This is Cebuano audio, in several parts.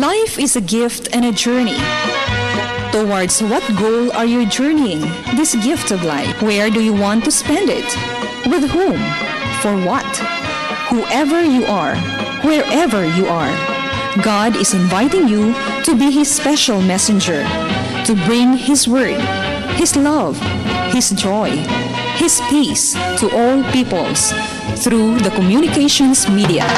Life is a gift and a journey. Towards what goal are you journeying this gift of life? Where do you want to spend it? With whom? For what? Whoever you are, wherever you are, God is inviting you to be His special messenger, to bring His word, His love, His joy, His peace to all peoples through the communications media.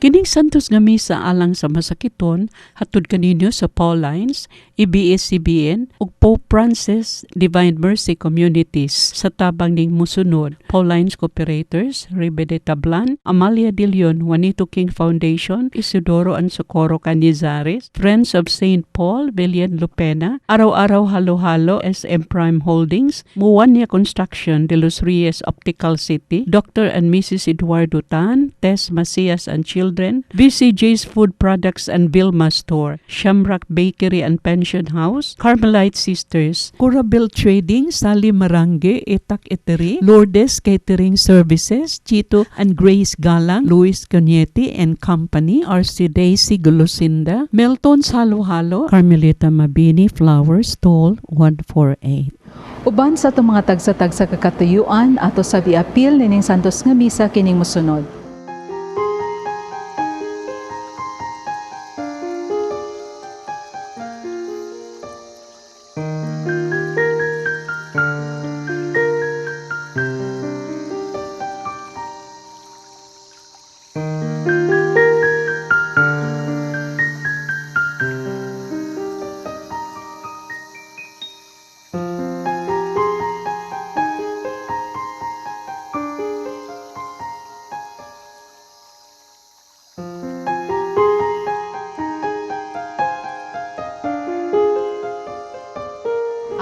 Kining Santos nga misa alang sa masakiton hatud kaninyo sa Paulines, ABS-CBN ug Pope Francis Divine Mercy Communities sa tabang ning musunod. Paulines Cooperators, Ribe de Tablan, Amalia de Leon, Juanito King Foundation, Isidoro and Socorro Canizares, Friends of St. Paul, Villian Lupena, Araw-Araw Halo-Halo, SM Prime Holdings, Muwania Construction, De Los Reyes Optical City, Dr. and Mrs. Eduardo Tan, Tess Macias and Children, VCJ's Food Products and Vilma Store, Shamrock Bakery and Pension House, Carmelite Sisters, Corabel Trading, Sally Marange, Etak Etery, Lourdes Catering Services, Chito and Grace Galang, Luis Cañete and Company, RC Daisy Gulusinda, Melton Salo-Halo, Carmelita Mabini Flower Stall 148. Uban sa atong mga tagsa-tagsa kakatuyuan ato sa giapil nining Santos nga Misa kining mosunod.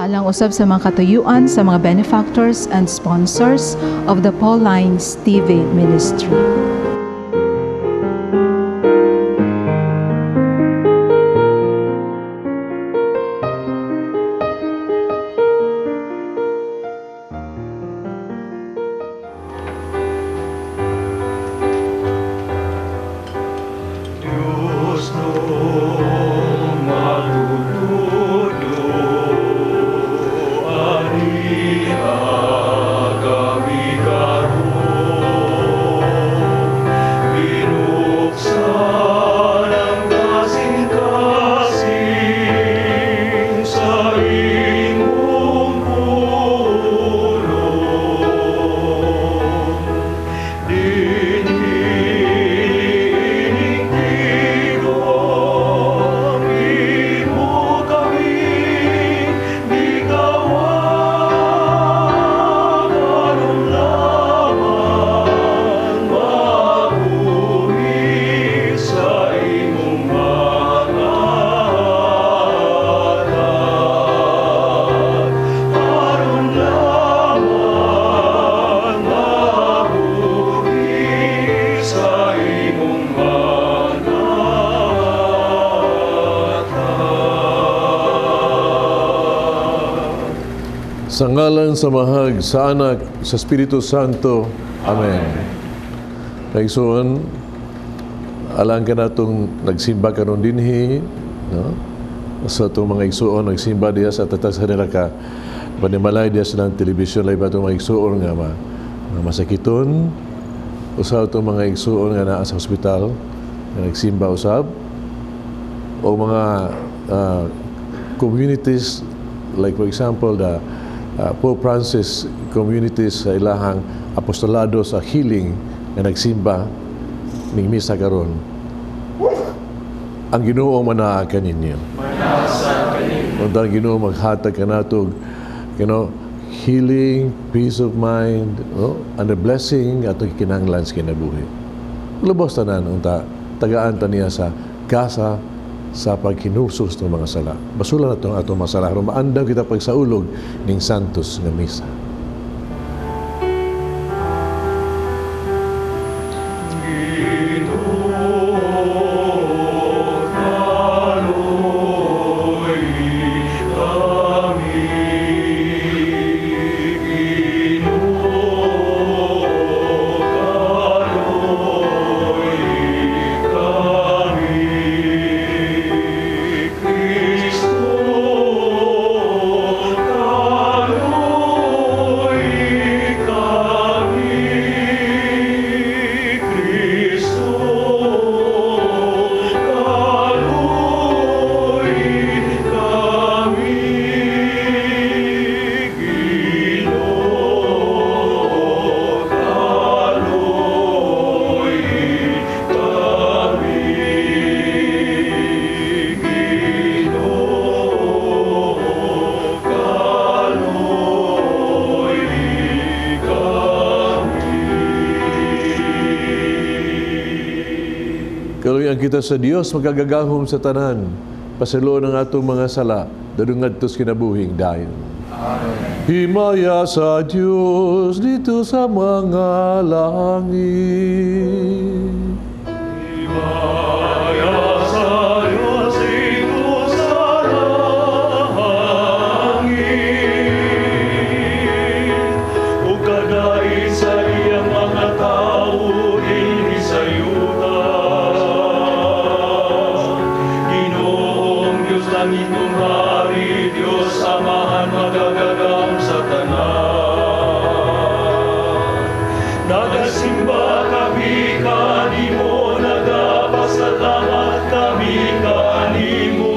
Alang usab sa mga katuyuan sa mga benefactors and sponsors of the Paulines TV Ministry. Diyos no matutudlo, aniha kami karon. Binuksan ang kasing-kasing sa imong pulong. Dinhi ining tigom, imo kaming gitawag, aron lamang mabuhi sa imong mga hatag. Aron lamang mabuhi sa imong mga hatag. Sa ngalan sa Amahag, sa Anak, sa Espiritu Santo. Amen. Kaigsuon, alang kanatong nagsimba karon dinhi, no? Sa atong mga igsuon nagsimba diha sa tatas nila ka panimalay diha sa ng telebisyon lahi pa atong mga igsuon nga nga masakiton, usa atong mga igsuon nga naa sa ospital nga nagsimba usab, o mga communities like, for example, the Pope Francis communities sa ilahang apostolado sa healing nga nagsimba ning misa karon. Ang Ginoo manaa kaninyo. Unta ang Ginoo maghatag kanato healing, peace of mind, no? And the blessing atong kinahanglan sa kinabuhi. Lubos tanan unta tagaan ta niya sa gasa sa paghinulsol sa mga sala. Basula na itong atong mga sala. Aron maandam kita pagsaulog ning Santos nga Misa. Ginoo, kalugdan. Manalangin kita sa Dios makagagahom sa tanan. Pasayloon ang atong mga sala, dadung ngadto sa kinabuhing dayon. Amen. Himaya sa Dios didto sa mga langit. Himaya sa Diyos didto sa langit, ug kadait sa iyang mga tawo dinhi sa yuta. Ginoong Diyos, langitnong Hari, Diyos Amahan, makagagahom sa tanan. Nagasimba kami kanimo, nagapasalamat kami kanimo.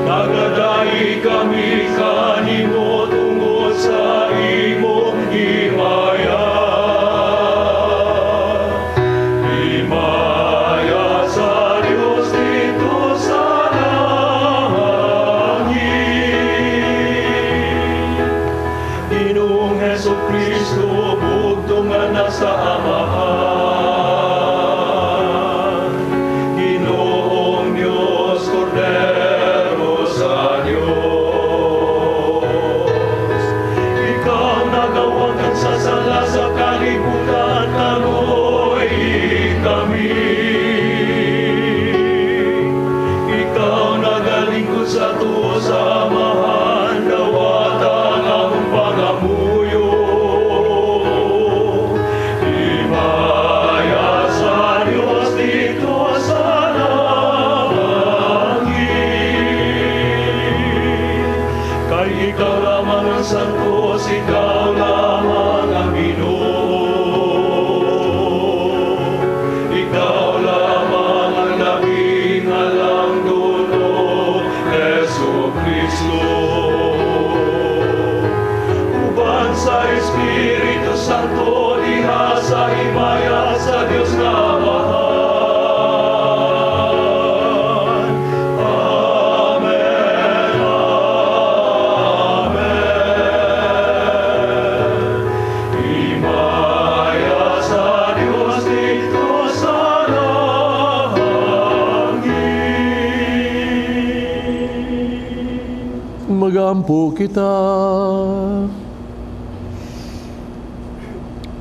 Nagadayeg kami kanimo tungod sa imong himaya. Himaya sa Dios didto sa langit. Ginoong Hesus Kristo, bugtong anak sa Amahan. Ginoong Diyos, Kordero sa Diyos. Ikaw nagawangkan sa sala sa kalibutan, kaluoyi kami. Ikaw nagalingkod sa tuo sa Amahan, dawata ang among pangamuyo. Himaya sa Diyos didto sa langit. Kay ikaw lamang ang santos, ikaw lamang ang Ginoo. Ikaw lamang ang labing halangdon, O Hesus Kristo. Uban sa Espiritu Santo, diha sa himaya sa Dios nga Amahan. Amen. Amen. Himaya sa Dios didto sa langit. Magampo kita.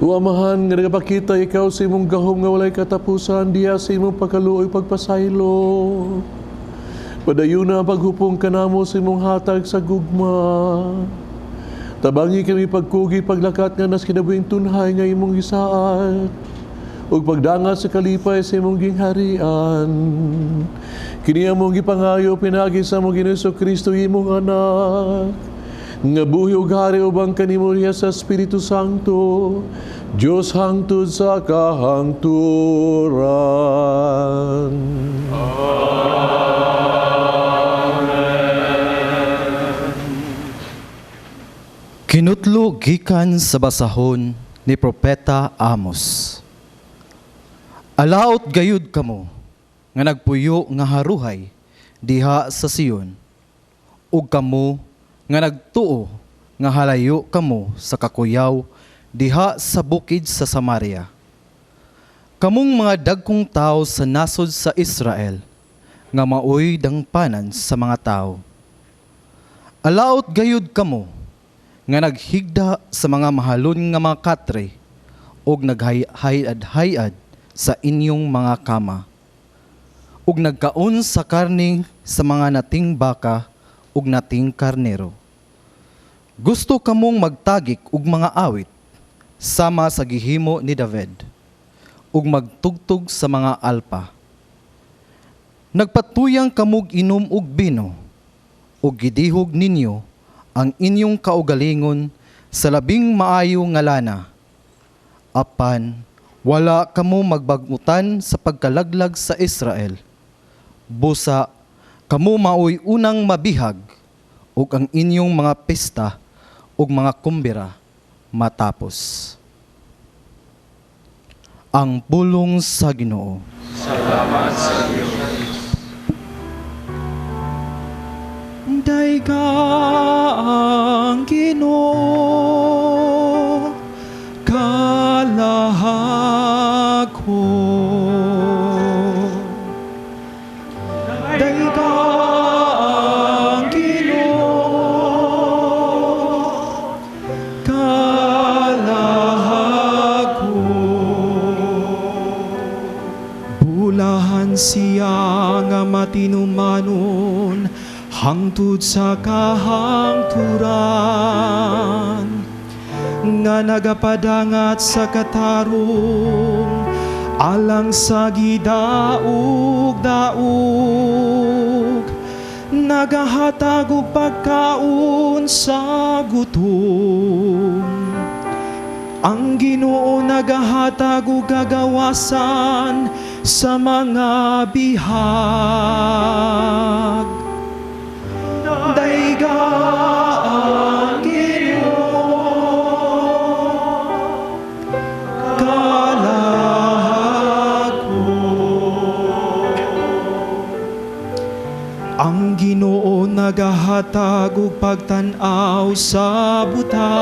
O Amahan, nga nagapakita ikaw sa imong gahom nga walay katapusan, diha sa imong pagkaluoy pagpasaylo. Padayuna ang paghupong kanamo sa imong hatag sa gugma. Tabangi kami pagkugi paglakat nga nas kinabuhing tunhay nga imong gisaad ug pagdangat sa kalipay sa imong gingharian. Kini among gipangayo pinaagi sa among Ginoong Kristo, imong anak, nga buhi ug hari uban kanimo diha sa Espiritu Santo, Dios hangtod sa kahangturan. Amen. Kinutlo gikan sa basahon ni Propeta Amos. Alaot gayud kamo nga nagpuyo nga haruhay diha sa Sion, ug kamo nga nagtuo nga halayo kamo sa kakuyaw diha sa bukid sa Samaria. Kamong mga dagkong tao sa nasod sa Israel nga maoy dangpanan sa mga tao. Alaot gayud kamo nga naghigda sa mga mahalon nga mga katre ug naghay-ad sa inyong mga kama ug nagkaon sa karning sa mga nating baka ug nating karnero. Gusto kamong magtagik og mga awit sama sa gihimo ni David ug magtugtog sa mga alpa. Nagpatuyang kamog inom og bino ug gidihog ninyo ang inyong kaugalingon sa labing maayo nga lana. Apan wala kamo magbag-utan sa pagkalaglag sa Israel. Busa kamo maoy unang mabihag ug ang inyong mga pista ug mga kumbira matapos. Ang pulong sa Ginoo. Salamat sa Diyos. Dayga ang Ginoo, kalahakon. Dayga ang Ginoo, kalahag ko. Bulahan siya nga matinumanon hangtod sa kahangturan, nga nagapadangat sa katarong alang sa gidaog-daog, nagahatag og pagkaon sa gutom. Ang Ginoo nagahatag og kagawasan sa mga bihag. Dayga ang Ginoo, kalahag ko. Ang Ginoo nagahatag og pagtan-aw sa buta.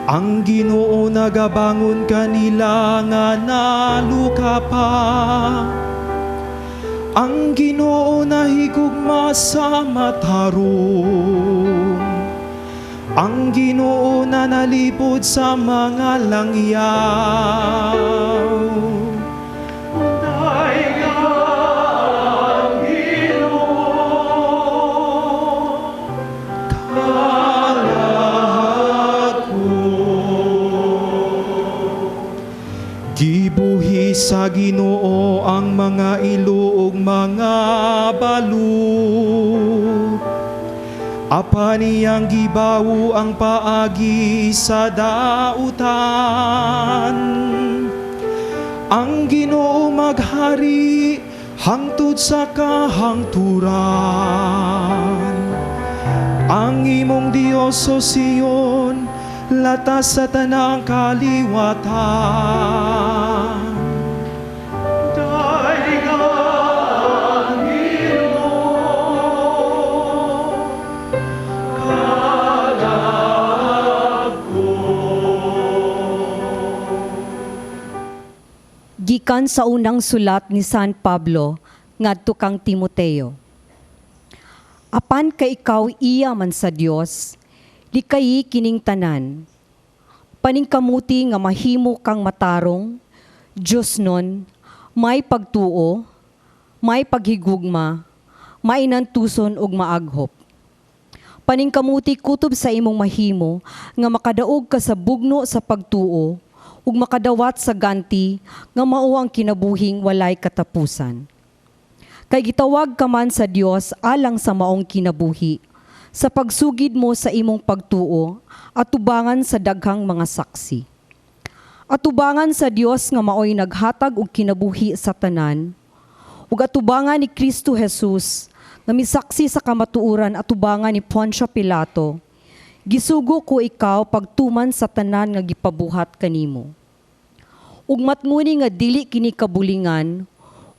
Ang Ginoo nagabangon kanila nga nalukapa. Ang Ginoo nahigugma sa matarong. Ang Ginoo nanalipod sa mga langyaw. Dayga ang Ginoo, Kalahag ko. Gibuhi sa Ginoo ang mga ilo ug mga balo. Apan iyang gibawo ang paagi sa dautan. Ang Ginoo maghari hangtod sa kahangturan. Ang imong Dios, O Sion, latas sa tanang kaliwatan. Dayga ang Ginoo, kalahag ko. Gikan sa unang sulat ni San Pablo ngadto kang Timoteo. Apan kay ikaw iya man sa Dios, likayi kining tanan. Paningkamuti nga mahimo kang matarong, Diosnon, may pagtuo, may paghigugma, mainantuson ug maaghop. Paningkamuti kutob sa imong mahimo nga makadaog ka sa bugno sa pagtuo ug makadawat sa ganti nga mao ang kinabuhing walay katapusan. Kay gitawag ka man sa Dios alang sa maong kinabuhi, sa pagsugid mo sa imong pagtuo atubangan sa daghang mga saksi. Atubangan sa Dios nga maoy naghatag og kinabuhi sa tanan, ug atubangan ni Kristo Jesus nga misaksi sa kamatuoran atubangan ni Poncio Pilato, gisugo ko ikaw pagtuman sa tanan nga gipabuhat kanimo. Ug matnguni nga dili kini kabulingan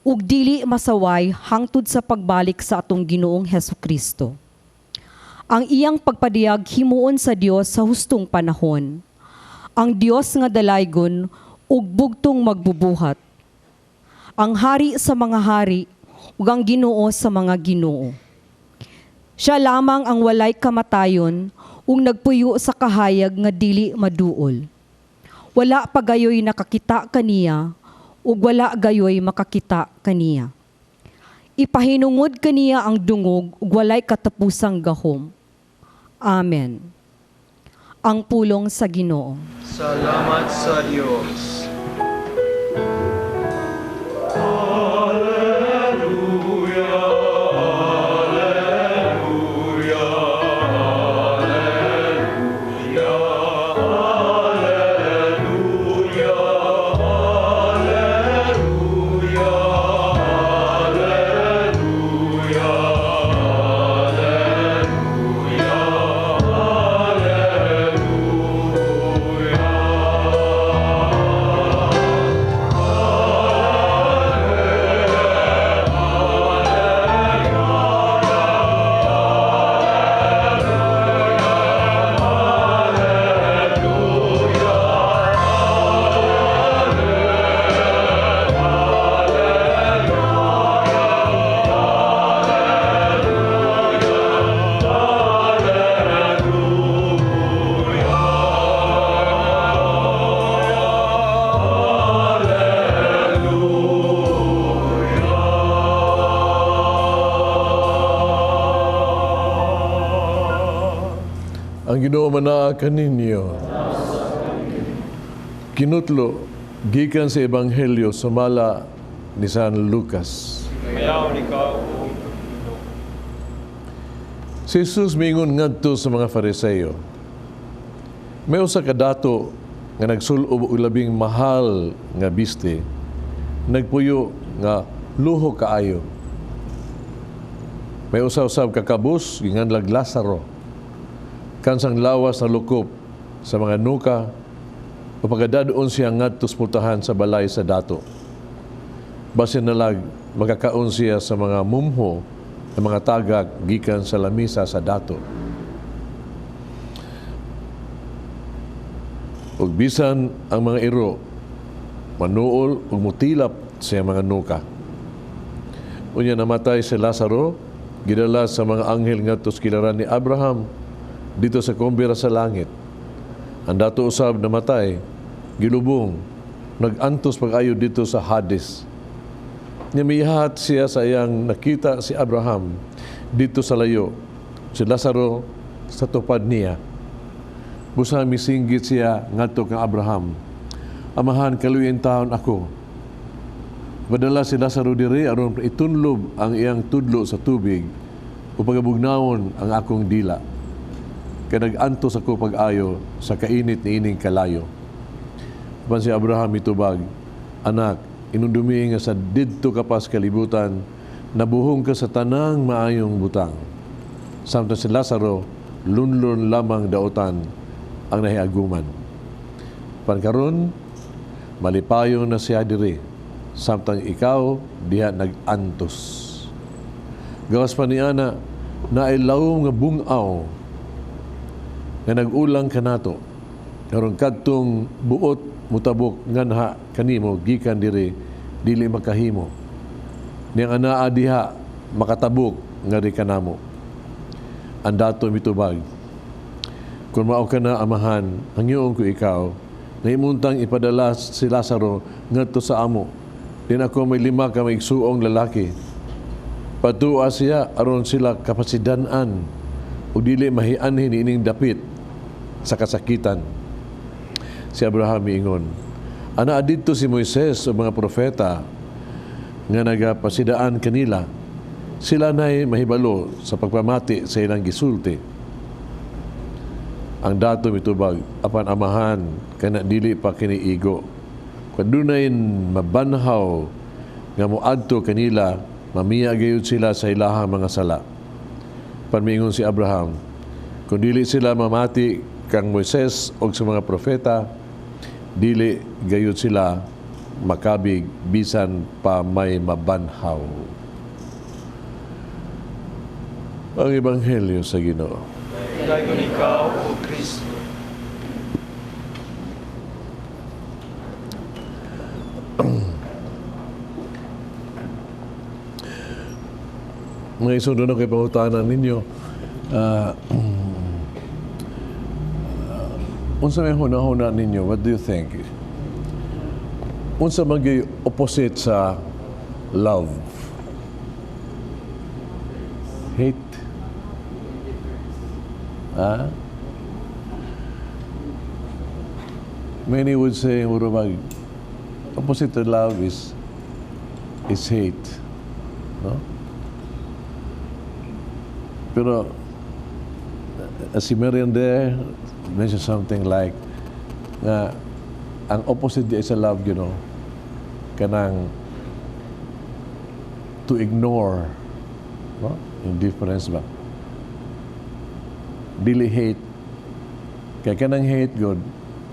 ug dili masaway hangtod sa pagbalik sa atong Ginoong Hesukristo. Ang iyang pagpadayag himuon sa Dios sa hustong panahon. Ang Dios nga dalaygon ug bugtong magbubuhat. Ang hari sa mga hari ug ang Ginoo sa mga ginoo. Siya lamang ang walay kamatayon ug nagpuyo sa kahayag nga dili maduol. Wala pa gayoy nakakita kaniya ug wala gayoy makakita kaniya. Ipahinungod kaniya ang dungog ug walay katapusang gahom. Amen. Ang pulong sa Ginoo. Salamat sa Dios. Alleluia, Alleluia, Alleluia, Alleluia, Alleluia, Alleluia, Alleluia, Alleluia. manaa kaninyo. Kinutlo gikan sa Ebanghelyo sumala ni San Lucas. Mayaw ikaw, O Ginoo. Si Jesus miingon ngadto sa mga Fariseo. May usa ka dato nga nagsul-ob og labing mahal nga biste, nagpuyo nga luho kaayo. May usa usab ka kabus ginganlag Lazaro. Kansang lawas na lukop sa mga nuka o pagkadadon siya ngadto sa pultahan sa balay sa dato. Basin nalag magkakaon siya sa mga mumho ng mga tagak gikan sa lamisa sa dato. Ug bisan ang mga iro manuol ug mutilap sa mga nuka. Unya namatay si Lazaro, gidala sa mga anghel ngadto sa kilaran ni Abraham dito sa kumbira sa langit. Ang dato usab namatay, gilubong, nag-antos pag-ayo dito sa Hades. Nimiyahat siya sa iyang nakita si Abraham dito sa layo, si Lazaro sa tupad niya. Busa misinggit siya ngadto kang Abraham. Amahan, kaluyin taon ako. Padala si Lazaro diri aron itunlob ang iyang tudlo sa tubig o pagabugnawon ang akong dila. Kay nag-antos ako pag-ayo sa kainit ni ining kalayo. Apan si Abraham mitubag, anak, inundumi nga sa didto ka pa sa kalibutan, nabuhong ka sa tanang maayong butang. Samtang si Lazaro, lunlon lamang daotan ang nahiaguman. Pankaron, malipayon na siya diri, samtang ikaw diha nag-antos. Gawas pa ni ana, naay lawom nga bungaw nga nag-ulang kanato. Karon kadtong buot mutabok nganha kanimo gikan diri dili makahimo. Niyang anaa diha makatabok ngari kanamo. Ang dato mitubag, kung mao ka na amahan, hangyoon ko ikaw, nga imuntang ipadala si Lazaro ngadto sa amo. Din ako may 5 ka maigsuong lalaki. Patua siya aron sila kapasidan-an ug dili mahianhin ining dapit sa kasakitan. Si Abraham miingon, ana didto si Moises o mga propeta nga nagapasidaan kanila, sila nay mahibalo sa pagpamati sa ilang gisulti. Ang dato mitubag, apan amahan, kana dili pa kiniigo. Kadunay mabanhaw nga moadto kanila, mamiya gayud sila sa ilahang mga sala. Panmingon si Abraham, kung dili sila mamati kang Moises o sa mga propeta, dili gayud sila makabig bisan pa may mabanhaw. Ang Ebanghelyo sa Ginoo. Dayon ikaw, O Kristo. Mga isundo na kay pangutanan ninyo, unsa may hunahuna ninyo? What do you think? Unsa man gyud opposite sa love? Hate? Ha? Many would say, murag, opposite to love is hate. No? Pero, as si Marian there mentioned something like, nga, ang opposite di sa love, you know, kanang to ignore, no? Indifference ba? Dili hate. Kaya kanang hate, God,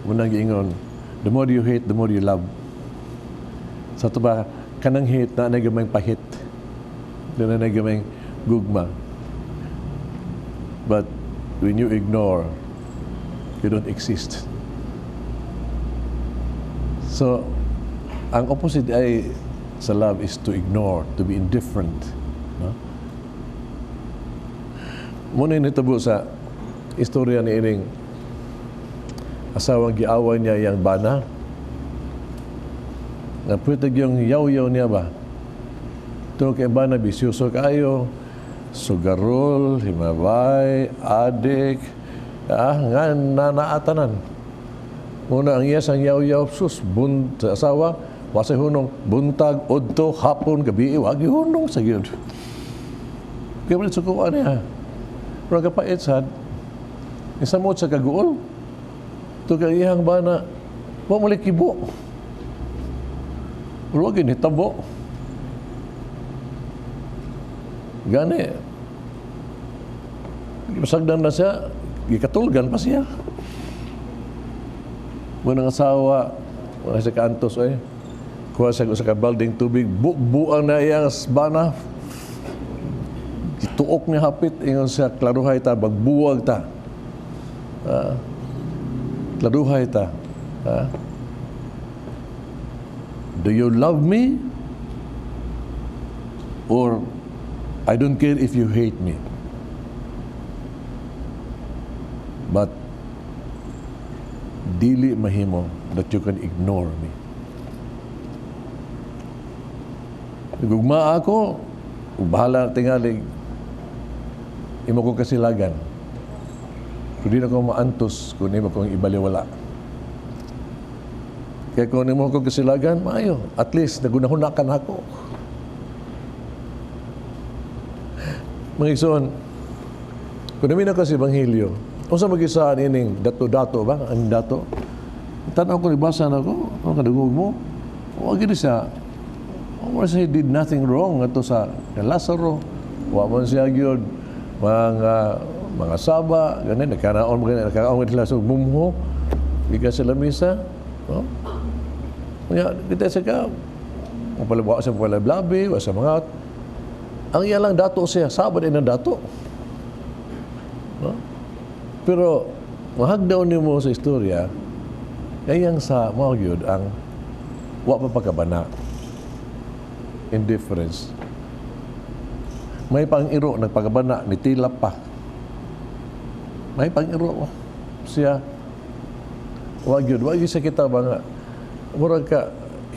munang giingon, the more you hate, the more you love. Sa ito ba, kanang hate na nagamay pahit. Na nagamay gugma. But when you ignore, you don't exist. So, ang opposite ay sa love is to ignore, to be indifferent. No? Muna yung nitabo sa istorya ni ining asawang giaway niya yang bana. Nga pwede yung yaw-yaw niya ba? Ito kay bana, bisyoso kayo, sugarol, himabay, adik, Nga nanaatanan. Muna ang iya sang yaw-yaw, sus, sa asawa, wasay hunong, buntag, udto, hapon, gabi, wagi hunong sa gyud. Kaya wala sukuan niya. Pero kapait sad, isamot sa kaguol. Ito kay iyang bana, wa mo kibo. Pero wag hitabo. Gani, masagdan na siya, gikatulgan pa siya. Muna ang asawa, wala siya kaantos eh. Kuha siya sa kabalding tubig, buang na iyang bana. Tuok niya hapit, ingon siya, klaruhay ta, magbuwag ta. Klaruhay ta. Do you love me? Or I don't care if you hate me. But dili mahimo that you can ignore me. Gugma ako, bahala tingali imo ko kasilagan. Kung di na ko maantos, kung imo kong ibaliwala. Kaya kung imo ko kasilagan, maayo. At least, nagunahuna ka na ako. Mga igsoon, kung namin ako sa Ebanghelyo, unsa mag-isaan ining dato-dato ba? Ang dato? Tanaw ko, nibasa na ako, ang kadungog mo, wag gid siya, wala siya, he did nothing wrong ato sa Lazaro, wa man siya gyud mga saba, ganin, nagkanaon, ganin, nagkanaon sila sa mumho, gikan sila misa, no? Kaya, kita sa ka, wa siya palablabi, wa siya mga, ang iya lang dato siya, sabad ay ng dato. No? Pero, mahagdaw nimo sa istorya, kayang sa mga gyud ang wa pa pagkabana. Indifference. May pang-iro, nagpagabana, nitilap pa. May pang-iro siya. Wa gyud, wa gyud sa kita ba nga, murag ka,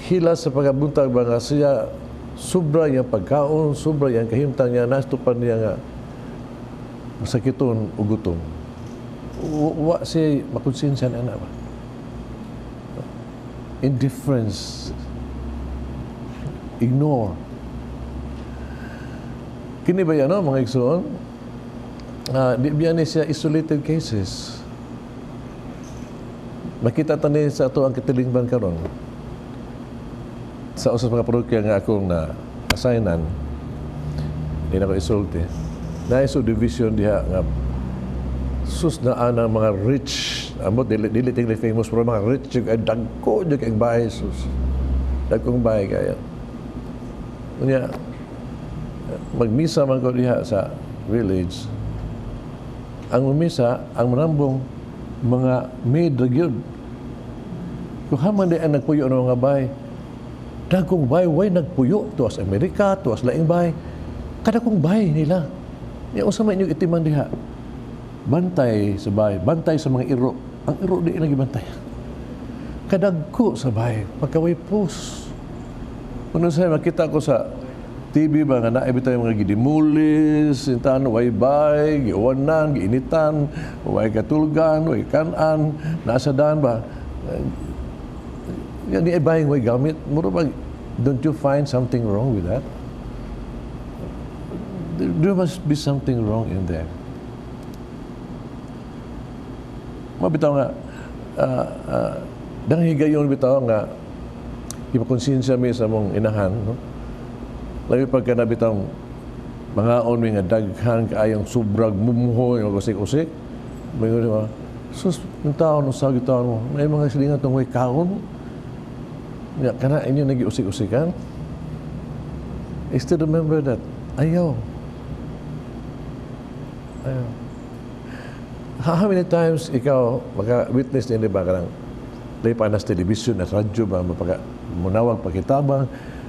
hila sa pagabuntag ba nga siya, sobra iyang pagkaon, sobra iyang kahimtang niya, nastupan niya nga, masakiton o gutom. Wa siya makonsensya na ba? Indifference. Ignore. Kini ba yan, no, mga igsoon? Di biya ni siya isolated cases. Makita tani sa ato ang katilingban karon. Sa usas mga parokya nga akong na assignan, di na ko isulti. Naay subdivision diha nga sus na ana mga rich, amot dili tingli famous pero mga rich jud ay dagko jud kay bahay sus. Dagkong bahay kaya. Unya magmisa man ko diha sa village. Ang misa, ang manambong mga maid ra gyud. Kung haman di ang nagpuyo ng mga bahay, dagkong bahay way nagpuyo tuas Amerika, tuas laing bahay. Kada kong bahay nila. Ya unsa man inyong itiman diha? Bantay sa bahay, bantay sa mga iro. Ang iro di lagi bantay. Kadagko sa bahay, pagkaway post. Kuno sa makita ko sa TV ba nga naay bitaw mga gidimulis, intan way bay, giuwanan, giinitan, way katulgan, way kanan, nasa daan ba? Yan di ay baying way gamit. Mura ba, don't you find something wrong with that? There must be something wrong in there. Mabitaw nga, dang higayon bitaw nga, ipakonsensya mi sa mong inahan, no? Labi pagka nabitaw mga on mi nga daghan kaayong sobrag mumho, yung usik-usik, may nga, sus, yung tao, no, sa taon mo, may mga silingan itong way kaon, nga, kana inyo nag-usik-usikan. I still remember that. Ayaw. Ayaw. How many times ikaw maka-witness din, di ba, kanang lahi pa nas television, nas radyo ba, mapaka, munawag pakitabang,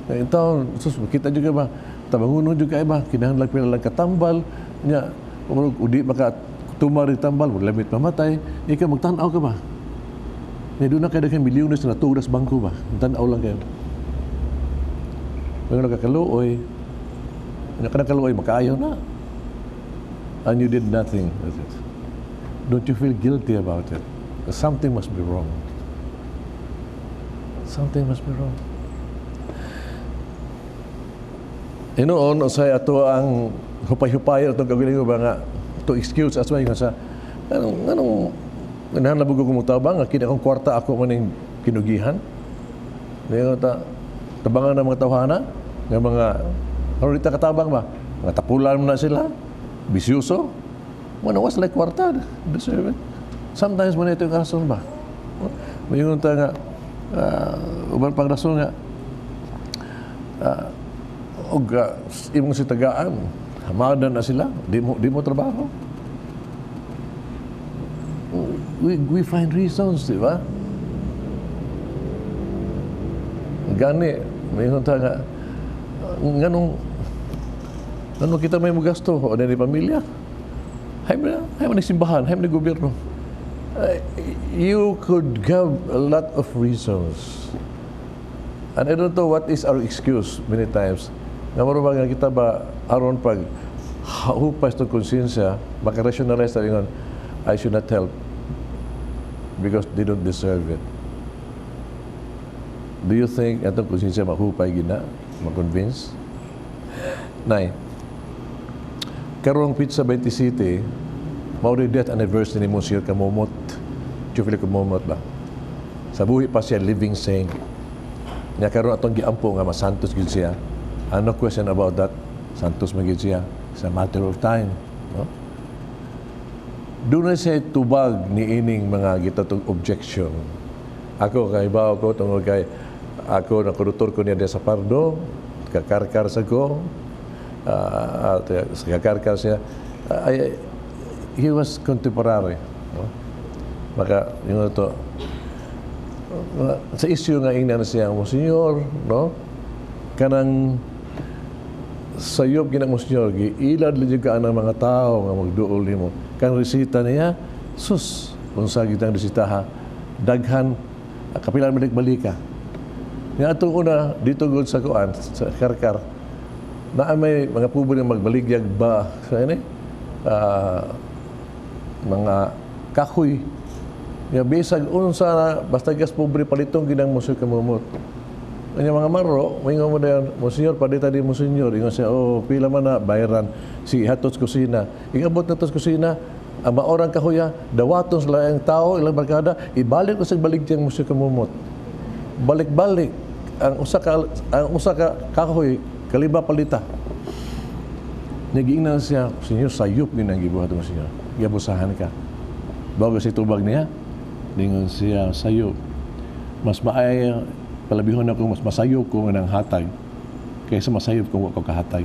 na taon, sus, makita juga ba, tabangunon juga ba, kinahanglan pila lang katambal, nya, udi maka tumari tambal, lamit mamatay, ikaw magtan-aw ka ba? Nya, doon na kayo daghang milyones na natugas bangko ba? Magtan-aw lang kayo. Mga nagkakaluoy, nya, kanang kaluoy, makaayo na. And you did nothing with it. Don't you feel guilty about it? Something must be wrong. Something must be wrong. Hinuon, usay ato ang hupay-hupay atong kagalingon ba nga to excuse as well sa anong anong ganahan na ko mutabang nga kini akong kwarta ako maning kinugihan. Ngayon ta tabangan ng mga tawhana nga mga aron di ta katabang ba, mga tapulan mo na sila, bisyoso mo na, was like kwarta deserve it. Sometimes mo na ito yung rason ba. Mayon ta nga uban pang rason nga og imong sitagaan, hamada na sila, di mo trabaho. We find reasons, di ba? Gani mayon ta nga nganong nganong kita may mugasto o ni pamilya, hay mo ni simbahan, hay mo ni gobyerno. You could give a lot of reasons. And I don't know what is our excuse many times. Nga maro ba nga kita ba aron pag hupas itong konsensya, maka-rationalize tayo ingon, "I should not help because they don't deserve it." Do you think atong konsensya mahupay gina, ma-convince? Nay, karong petsa 27, mao death anniversary ni Monsignor Camomot. Teofilo Camomot ba? Sa buhi pa siya, living saint. Nya karon atong giampo nga masantos gyud siya. Ano question about that? Santos man gyud siya. It's a matter of time. No? Doon na siya tubag ni ining mga gitatong objection. Ako, kahibaw ko, tungod kay ako, nakurutor ko niya sa Pardo, kakarkar sa ko, at sa kakarkar siya. He was contemporary. No? Maka, yung ito, sa issue nga ingnan siya, "Monsignor, no? Kanang sayop gina, Monsignor, giilad lang ka ang mga tao nga magduol nimo." Kang resita niya, sus, unsa gitang resita ha, daghan, kapilan balik-balika. Nga atong una, dito gud sa kuan, sa Karkar, na may mga pobre nga magbaligyag ba sa ini, mga kahoy. Ya bisag unsa na, basta gas pobre palitong ginang Monsignor Camomot. Kanya mga maro, maingon mo na yan, "Monsignor, palita di, Monsignor." Ingon siya, "Oh, pila man na, bayaran." Si hatos kusina. Ikabot na tos kusina, ang maorang kahoya, dawaton sila ang tao, ilang barkada, ibalik ko sa balik diyang Monsignor Camomot. Balik-balik, ang usa ka kahoy, kaliba palita. Nagiingnan siya, "Senyor, sayop ni nang gibuhat mo, Senyor. Giabusahan ka." Bago si tubag niya, ningon siya, "Sayop. Mas maay, palabihon ako, mas masayop ko ng hatag kaysa masayop kung ako kahatag."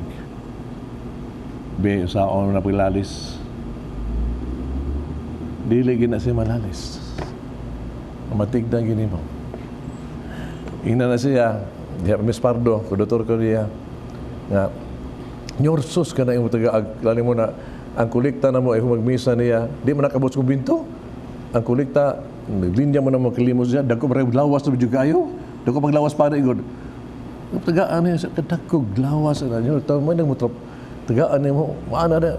Be, saon na paglalis. Dili gina siya malalis. Matigdan gini mo. Ingnan na siya, diha Miss Pardo, kudutor ko niya, nga, nyorsos ka na yung taga, lali mo na, ang kolekta na mo ay magmisa niya, di mo nakabot sa kumbinto. Ang kolekta, naglinya mo na makilimos niya, dagko pa lawas na medyo kayo, dagko paglawas pa na igod. Tagaan niya, sa kadagkog lawas na niyo, tama mo nang mutrap, tagaan niya mo, maana na,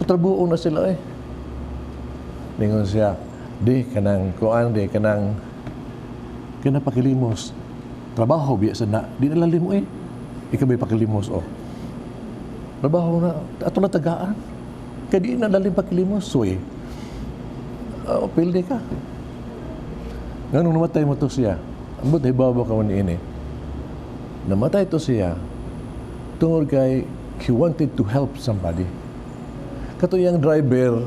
patrabuo na sila eh. Ningon siya, di kanang kuan, di kanang kana pakilimos. Trabaho biya sa na, di na lalim mo eh. Ikaw ba'y pakilimos oh. Trabaho na, ato na tagaan. Kaya di na lalim pakilimos, so eh. Pildi ka. Nganong namatay mo to siya, ambot hibaw ka man ini. Namatay to siya, tungod kay he wanted to help somebody. Kato iyang driver,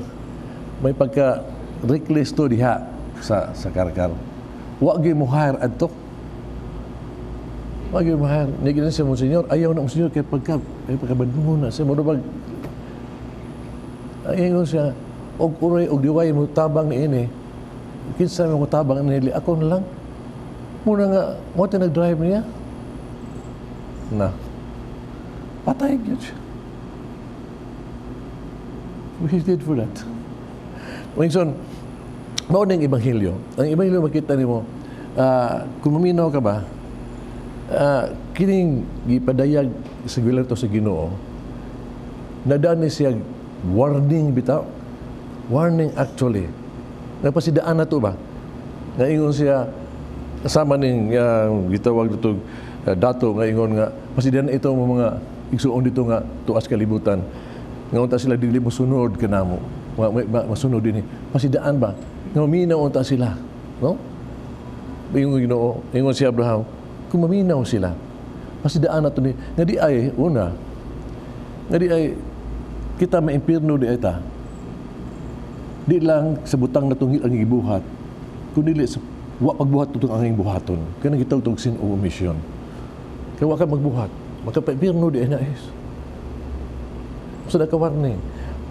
may pagka reckless to diha sa karkar. Wa gyud mo hire adto. Wa gyud mo hire. Niya ginan siya, "Monsignor, ayaw na, Monsignor, kay pagka kay pagkabadlungon na siya mo bag." Ingon siya, "Og uray og diway mo tabang ni ini. Kinsa mo tabang ni ako na lang." Muna nga mo ti nag-drive niya. Na. Patay gyud siya. He did for that. Minsan, mao ning ebanghelyo. Ang ebanghelyo makita nimo, kung maminaw ka ba, kining gipadayag sa to sa Ginoo, nadani siya warning bitaw. Warning actually. Napasidaan na to ba? Nga ingon siya, kasama ning gitawag dito dato nga ingon nga pasidaan ito mga igsuon dito nga tuas kalibutan. Nga unta sila dili mosunod kanamo. Masunod dinhi. Pasidaan ba? Nga maminaw unta sila, no? Ingon Ginoo, ingon si Abraham, kung maminaw sila, pasidaan na to ni nga di ay una, nga di ay kita maimpirno di ay ta. Di lang sa butang na tungil ang gibuhat, kundi sa wa pagbuhat tutong ang buhaton. Kanang gitawag tog sin o omission. Kaya wa ka magbuhat, makapaimpirno di ay na is. So ka warning.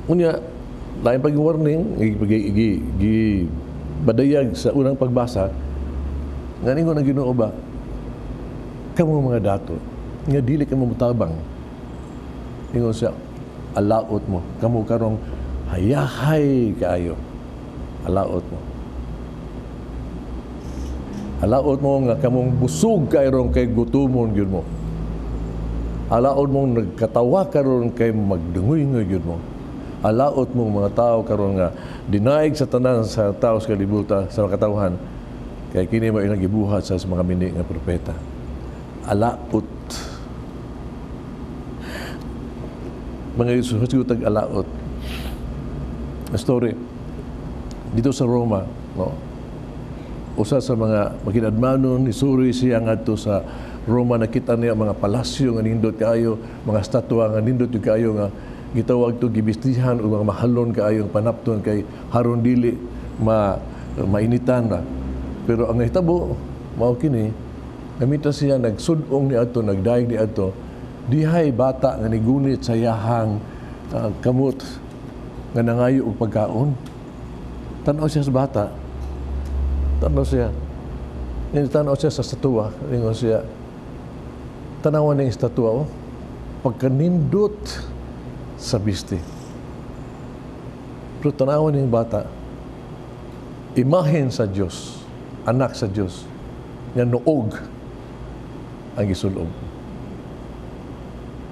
Unya, lain pag warning, gi badayag sa unang pagbasa, nga ningon ang Ginoo ba, kamo mga dato, nga dili ka mutabang. Ingon siya, alaot mo, kamo karong hayahay kaayo. Alaot mo. Alaot mo nga kamong busog kayron kay gutumon gyud mo. Alaot mong nagkatawa karon kay magdungoy-ngoy gyud mo. Alaot mong mga tao karon nga dinaig sa tanan sa tao sa kalibutan sa mga kay kini mo ilang gibuhat sa mga mini nga propeta. Alaot. Mga Isus tag alaot. Story dito sa Roma, no? Usa sa mga makinadmanon ni Suri siya ngadto sa Roma, nakita niya mga palasyo nga nindot kaayo, mga estatwa nga nindot yung kaayo nga gitawag to gibistihan o mga mahalon kaayo ang panapton kay haron dili mainitan na. Pero ang nahitabo mao kini, namita siya nagsud-ong ni adto, nagdaig ni adto, dihay bata nga nigunit sa yahang kamot nga nangayo og pagkaon. Tan-aw siya sa bata. Tan-aw siya. Tan-aw siya sa estatwa. Ingon siya, tanawan ng estatwa, oh, pagkanindot sa bisti. Pero tanawan ng bata, imahen sa Dios, anak sa Dios, nga noog ang gisulob.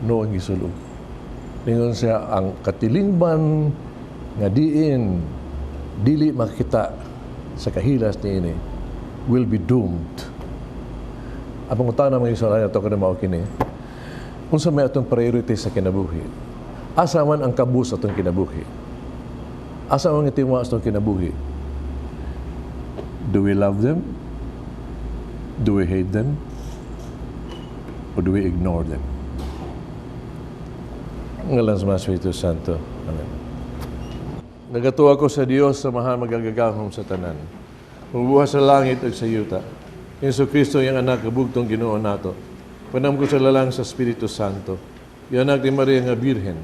Noog ang gisulob. Ingon siya, ang katilingban nga diin dili makita sa kahilas niini will be doomed. Ang pangutana mga igsoon ato kada mao kini, unsa may atong priority sa kinabuhi? Asa man ang kabus atong kinabuhi? Asa man ang tiwa atong kinabuhi? Do we love them? Do we hate them? Or do we ignore them? Ngalan sa Espiritu Santo. Amen. Nagatuwa ko sa Dios sa maha magagagahom sa tanan. Mabuha sa langit ug sa yuta. Yesu Kristo iyang anak kabugtong Ginoo nato. Panam ko sa lalang sa Espiritu Santo. Iyang anak ni Maria nga Birhen.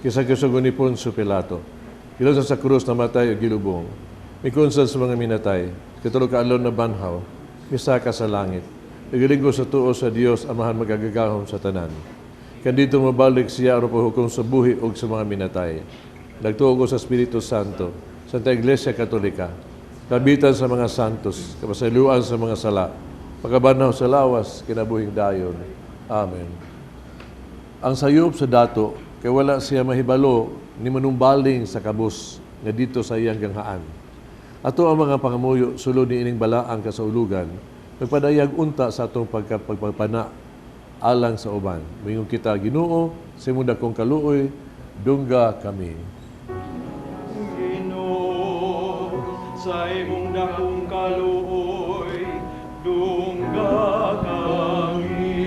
Kisa kisugo ni Poncio Pilato. Gilansa sa krus namatay ug gilubong. Mikunsan sa mga minatay. Katulo ka adlaw na banhaw. Misaka sa langit. Nagaling ko sa tuo sa Dios amahan magagagahom sa tanan. Kandito mabalik siya aron paghukom sa buhi ug sa mga minatay. Nagtuo ko sa Espiritu Santo, Santa Iglesia Katolika, kabitan sa mga santos, kapasayloan sa mga sala, pagkabanhaw sa lawas, kinabuhing dayon. Amen. Ang sayop sa dato, kay wala siya mahibalo ni manumbaling sa kabus nga dito sa iyang ganghaan. Ato ang mga pangamuyo sulod ni ining balaang kasaulugan, magpadayag unta sa atong pagpagpana alang sa uban. Moingon kita, Ginoo, sa imong dakong kaluoy, dungga kami. Ginoo, sa imong dakong kaluoy, dungga kami.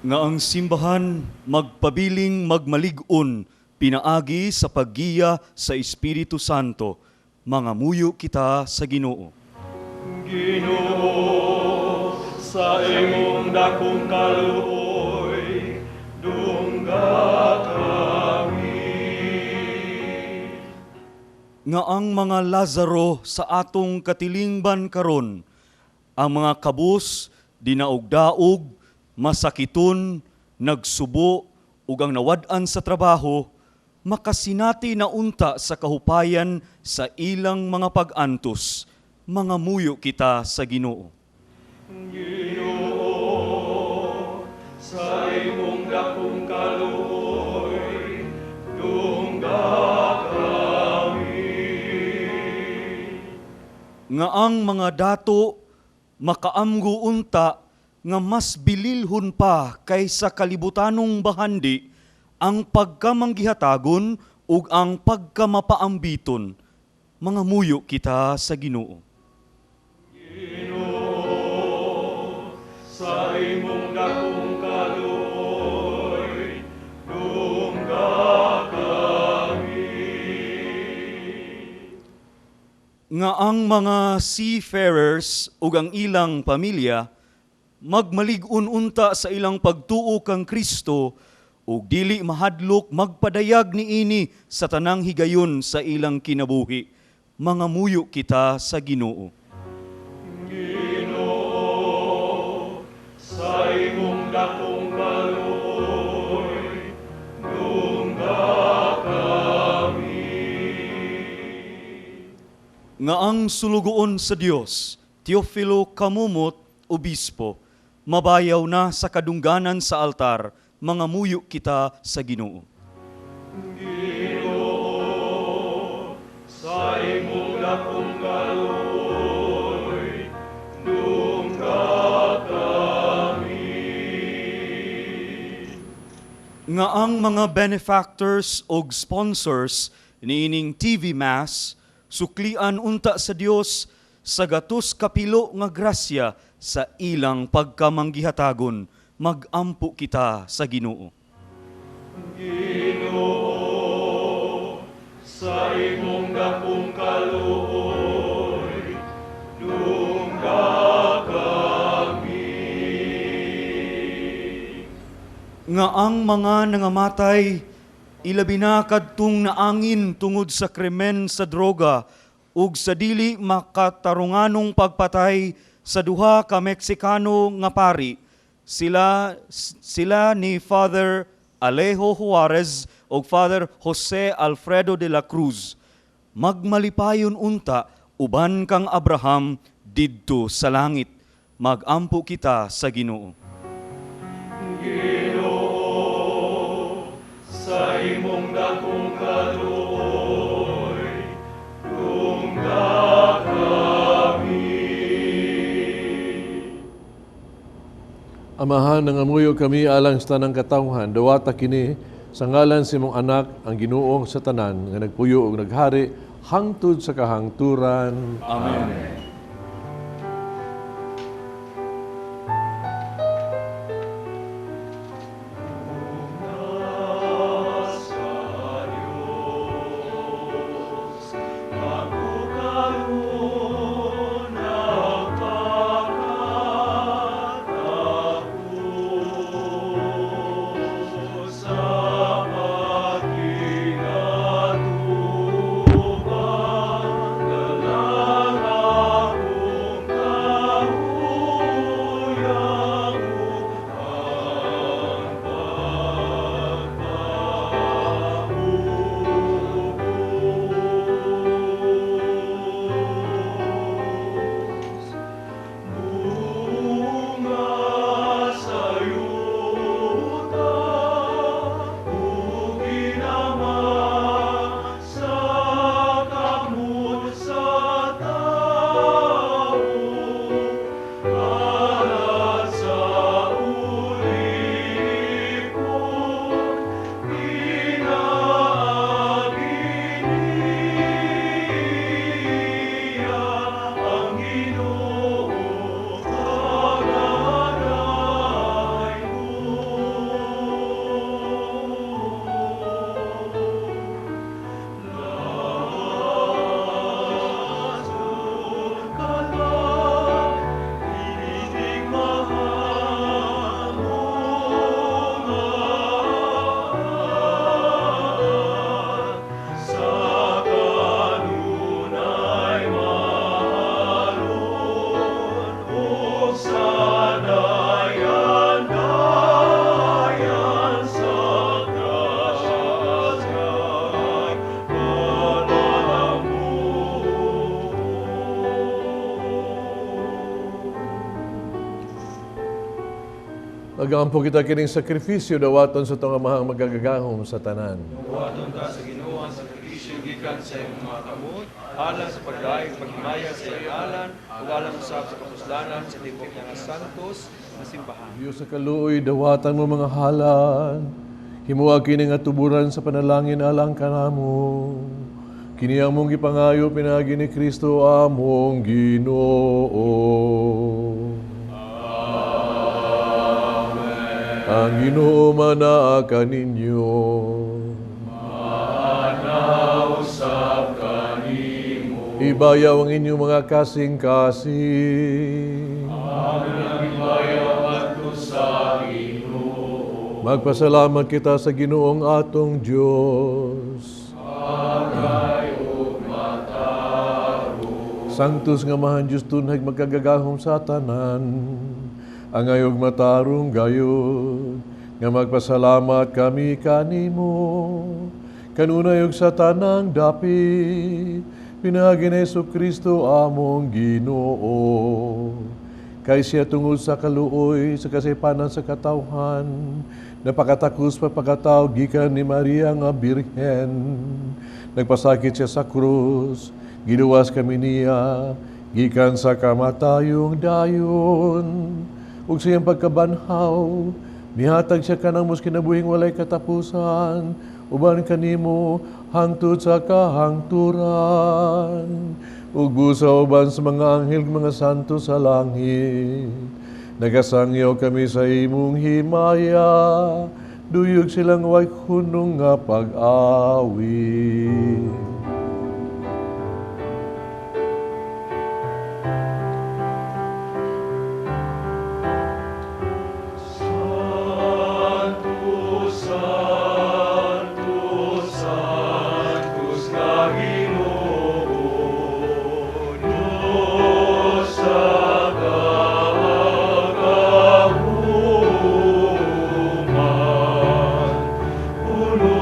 Nga ang simbahan magpabiling magmalig-on, pinaagi sa paggiya sa Espiritu Santo, mangamuyo kita sa Ginoo. Ginoo, sa imong dakong kaluoy, dungga kami. Nga ang mga Lazaro sa atong katilingban karon, ang mga kabus dinaugdaog, masakiton, nagsubo ug ang nawad-an sa trabaho, makasinati na unta sa kahupayan sa ilang mga pag-antos, mangamuyo kita sa Ginoo. Ginoo, sa imong dakong kaluoy, dungga kami. Nga ang mga dato makaamgo unta nga mas bililhon pa kaysa kalibutanong bahandi ang pagkamanggihatagon ug ang pagkamapaambiton. Mga muyo kita sa Ginoo. Ginoo, sa imong dakong kaluoy, dungga kami. Nga ang mga seafarers ug ang ilang pamilya magmalig-on unta sa ilang pagtuo kang Kristo ug dili mahadlok magpadayag niini sa tanang higayon sa ilang kinabuhi. Mga muyo kita sa Ginoo. Ginoo, sa imong dakong kaluoy, dungga kami. Nga ang sulugoon sa Dios, Teofilo Camomot, Obispo, mabayaw na sa kadungganan sa altar, mga muyo kita sa Ginoo. Ginoo, sa imong dakong kaluoy, dungga kami. Nga ang mga benefactors og sponsors niining TV Mass suklian unta sa Dios sa gatos kapilo nga grasya sa ilang pagkamanggihatagon. Magampo kita sa Ginoo. Ginoo, sa imong dakong kaluoy, dungga kami. Nga ang mga nangamatay ilabi na kadtong naangin tungod sa krimen sa droga ug sa dili makatarunganong pagpatay sa duha ka Meksikano nga pari, sila ni Father Alejo Juarez ug Father Jose Alfredo de la Cruz, magmalipayon unta uban kang Abraham didto sa langit. Magampo kita sa Ginoo. Ginoo, sa imong dakong kaluoy, dungga kami. Amahan, nangamuyo kami alang sa tanang katawhan, dawata kini sa ngalan sa imong anak ang Ginoong sa tanan nga nagpuyo ug naghari hangtod sa kahangturan. Amen. Amen. Magampo kita kining sakripisyo, dawaton sa itong amahang magagagahom sa tanan. Dawaton ta sa Ginoo ang sakripisyo sakripisyo gikan sa imong mga kamot, alang sa pagdaig paghimaya sa iyang ngalan, ug alang usab sa kapuslanan sa tibuok niya nga santos nga simbahan. Diyos sa kaluoy, dawatan mo mga halad. Himuha kini nga tuburan sa panalangin alang kanamo. Kini among gipangayo pinaagi ni Kristo among Ginoo. Amen. Ang Ginoo manaa kaninyo. Manausap kanimo. Ibayaw ang inyong mga kasing-kasing. Amen ang ibayaw adto sa Ginoo. Magpasalamat kita sa Ginoong atong Dios. Agay ug matarong. Sanctus nga mahan Diyos tunhag magkagagahom sa tanan. Angay og matarong gayud nga magpasalamat kami kanimo. Kanunay og sa tanang dapit, pinaagi ni Jesu Kristo among Ginoo. Kay siya tungod sa kaluoy sa kasaypanan sa katawhan, napakatakos pagpakatao gikan ni Maria nga Birhen. Nagpasakit siya sa krus, giluwas kami niya, gikan sa kamatayong dayon. Ug sa iyang pagkabanhaw, mihatag siya kanamo sa kinabuhing walay katapusan, uban kanimo hangtod sa kahangturan. Ug busa uban sa mga anghel mga santo sa langit. Nagasangyaw kami sa imong himaya, duyog silang way hunong nga pag-awit. Sanctus, Sanctus, Sanctus nga Ginoo, Dios sa kagahuman. Puno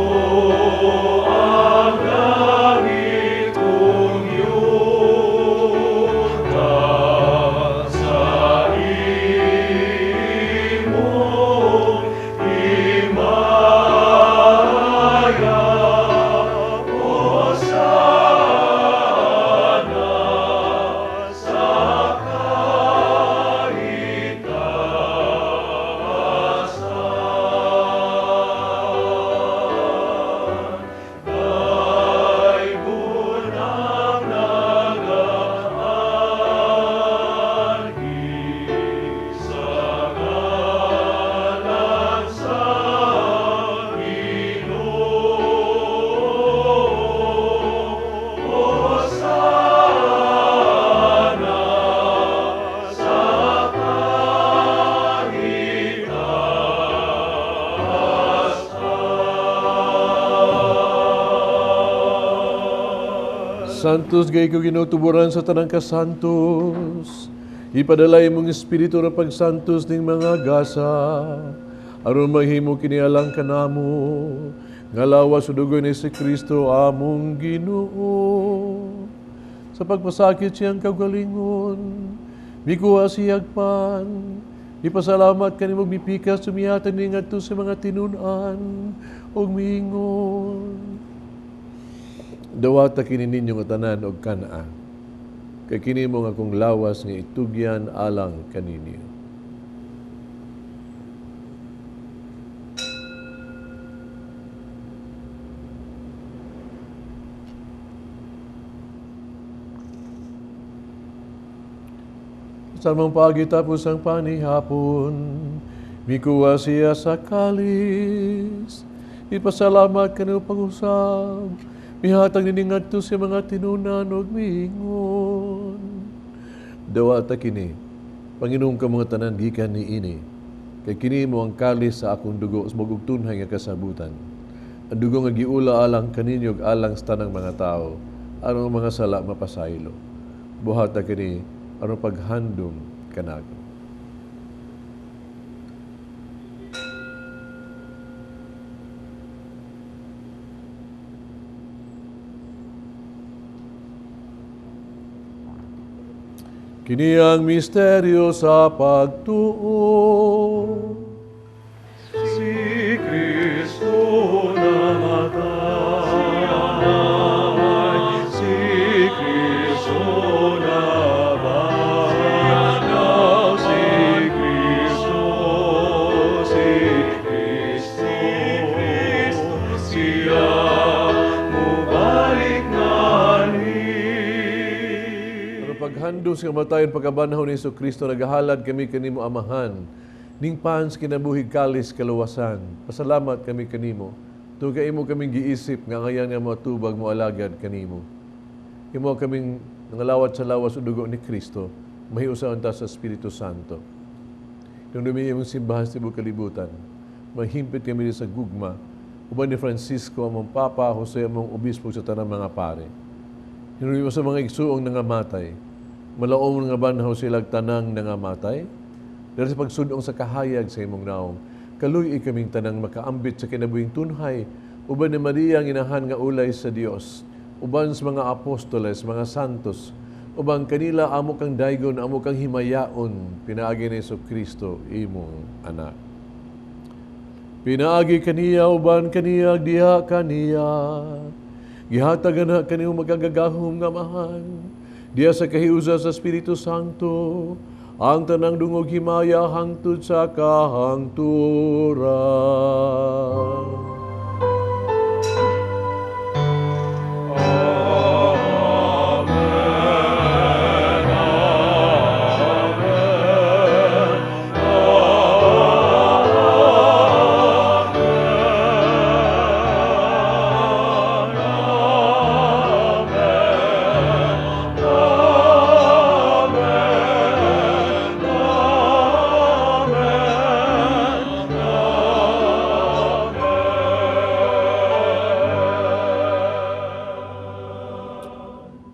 ang langit ug yuta sa imong himaya. Hosana sa kahitasan. Daygon ang nagaanhi sa ngalan sa Ginoo. Hosana sa kahitasan. Santos gay ko Ginoo tuburan sa tanang kasantos. Ipadala imong espiritu ra pagsantos ning mga gasa. Aron mahimo kini alang kanamo nga lawas ug dugo ni si Kristo among Ginoo. Sa pagpasakit siyang kaugalingon, mikuha siyag pan, ipasalamat kanimo mipikas sumihatag ni ngadto sa mga tinun-an ug miingon. Dawata kini ninyo nga tanan og kan-a. Kay kini mao ang akong lawas nga itugyan alang kaninyo. Sa amang paagi tapos ang panihapon, mikuha siya sa kalis. Ipasalamat kanimo pag-usab. Mihatag nini ngadto sa mga tinunan ug miingon. Dawata kini, panginom ka mga tanan gikan niini. Kay kini mao ang kalis sa akong dugo sa bag-ong tunhay nga kasabutan. Ang dugo nga giula alang kaninyo ug alang sa tanang mga tawo, aron ang mga sala mapasaylo. Buhata kini aron paghandom kanako. Kini ang misteryo sa pagtuo. Si Kristo namatay, Pagkahandom sa kamatayon, pagkabanhaw ni Hesus Kristo, nagahalad kami kanimo Amahan. Ning pans kinabuhi kalis kaluwasan. Pasalamat kami kanimo. Tungod kay imo kaming giisip nga ngayan nga moatubag mo alagad kanimo. Imo kaming nangalawat sa lawas o dugo ni Kristo, mahiusaon ta sa Espiritu Santo. Nung dumi imong simbahan sa tibuok kalibutan, mahimpit kami sa gugma, uban ni Francisco, among Papa, Jose, among Obispo sa tanang mga pare. Hinuli mo sa mga igsuong nangamatay, malaom nga banhaw sila tanang nangamatay, dahil sa pagsudong sa kahayag sa imong naong, kaluy kaming tanang makaambit sa kinabuhing tunhay, uban ni Maria ang inahan nga ulay sa Dios, uban sa mga apostoles, mga santos, uban kanila amo kang daygon, amo kang himayaon, pinaagi ni Hesus Kristo, imong anak. Pinaagi kaniya, uban kaniya, diha kaniya, gihatagan na kaniyong magagagahom nga amahan, diha sa kahiusa sa Espiritu Santo, ang tanang dungog himaya hangtod sa kahangturan.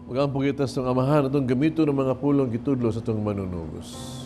Magampo kita sa itong amahan atong gamito ng mga pulong gitudlo sa itong manunubos.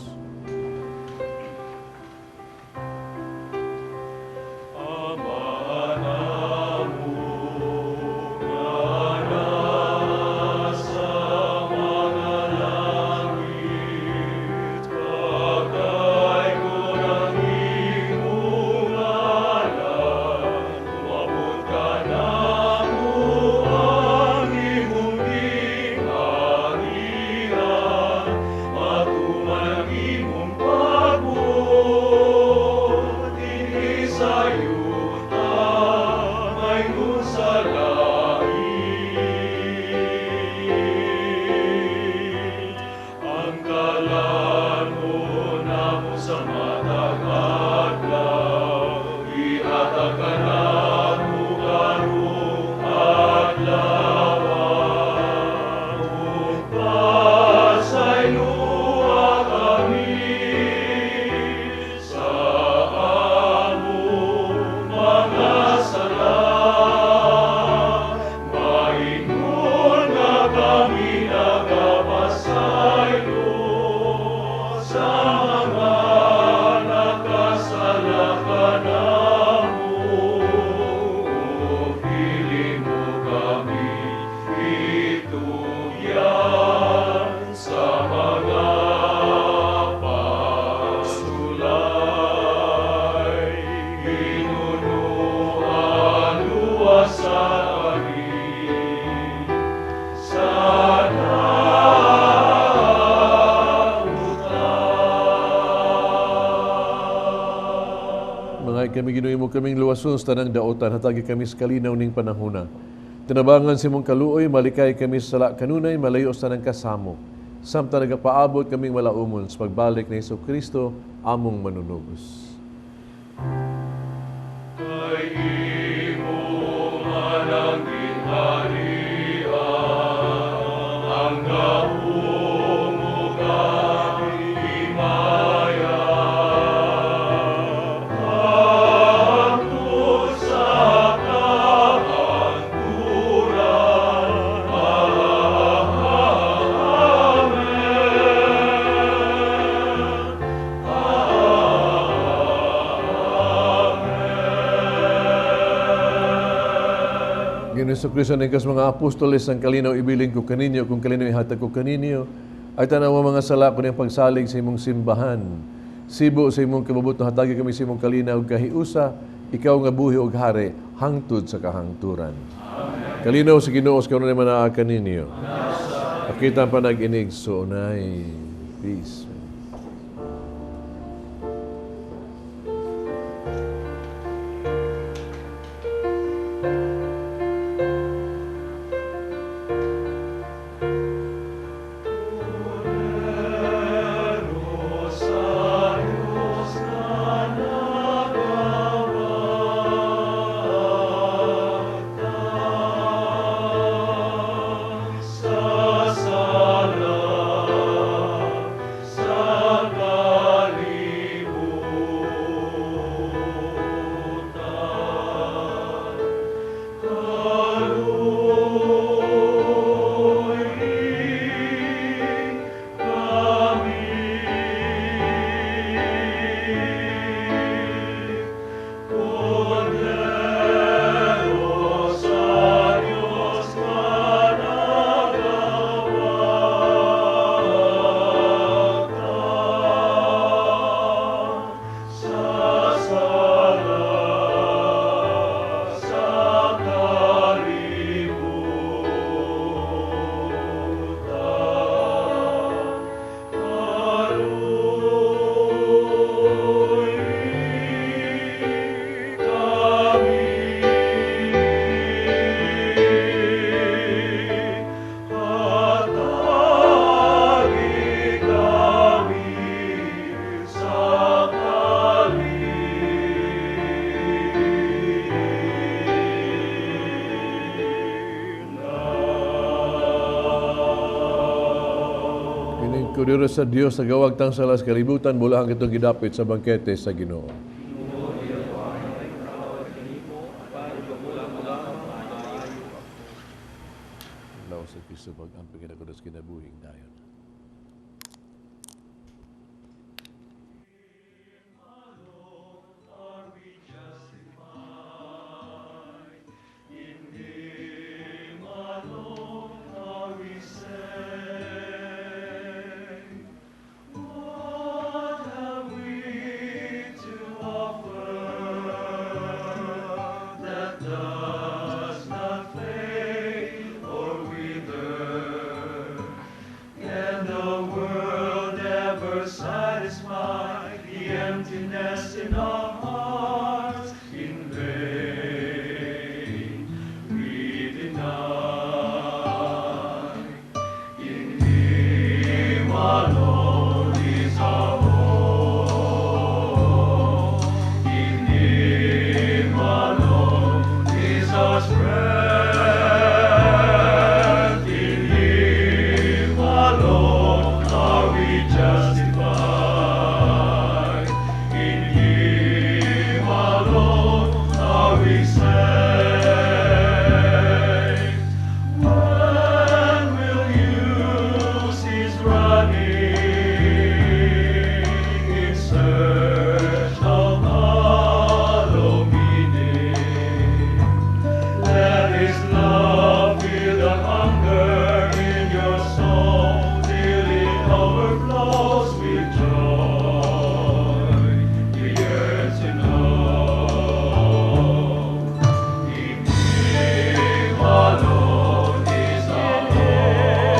Kami Ginoo mo kaming luwason sa tanang daotan, hatagi kami sa kalinaw ning panahona. Tinabangan sa imong kaluoy, malikay kami sa sala kanunay, malayo sa tanang kasamo. Samtang nagapaabot kaming malaumon sa pagbalik ni Hesus Kristo, among manunubos. Kay imo man ang ginharian, ang gahom ug ang himaya, hangtod sa kahangturan. Amen. Ginoong Hesukristo, nagkas mga apostoles, ang kalinaw ibilin ko kaninyo, kung kalinaw ihatag ko kaninyo, ay tanaw ang mga sala ko niyang pagsalig sa imong simbahan. Sibo sa imong kabubut, hatagi kami sa imong kalinaw kahiusa, ikaw nga buhi og hari, hangtod sa kahangturan. Amen. Kalinaw sa Ginoo, sa kanunay manaa kaninyo. Pakita ang panag-inig, soonay. Peace. Kordero sa Dios, nagawagtang sa las kalibutan, bulahan kitong gidapit sa bangkete sa Ginoo. Laos sa Kristo pag-amping kinakudas kinabuhing dayon. Satisfy the emptiness in our hearts? In vain we deny. In Him alone is our hope. In Him alone is our strength. In Him alone are we justified. In Him alone are we saved. When will you cease running in search of hollow meaning? Let His love fill the hunger in your soul till it overflows with joy. You yearn to know. In Him alone is our hope.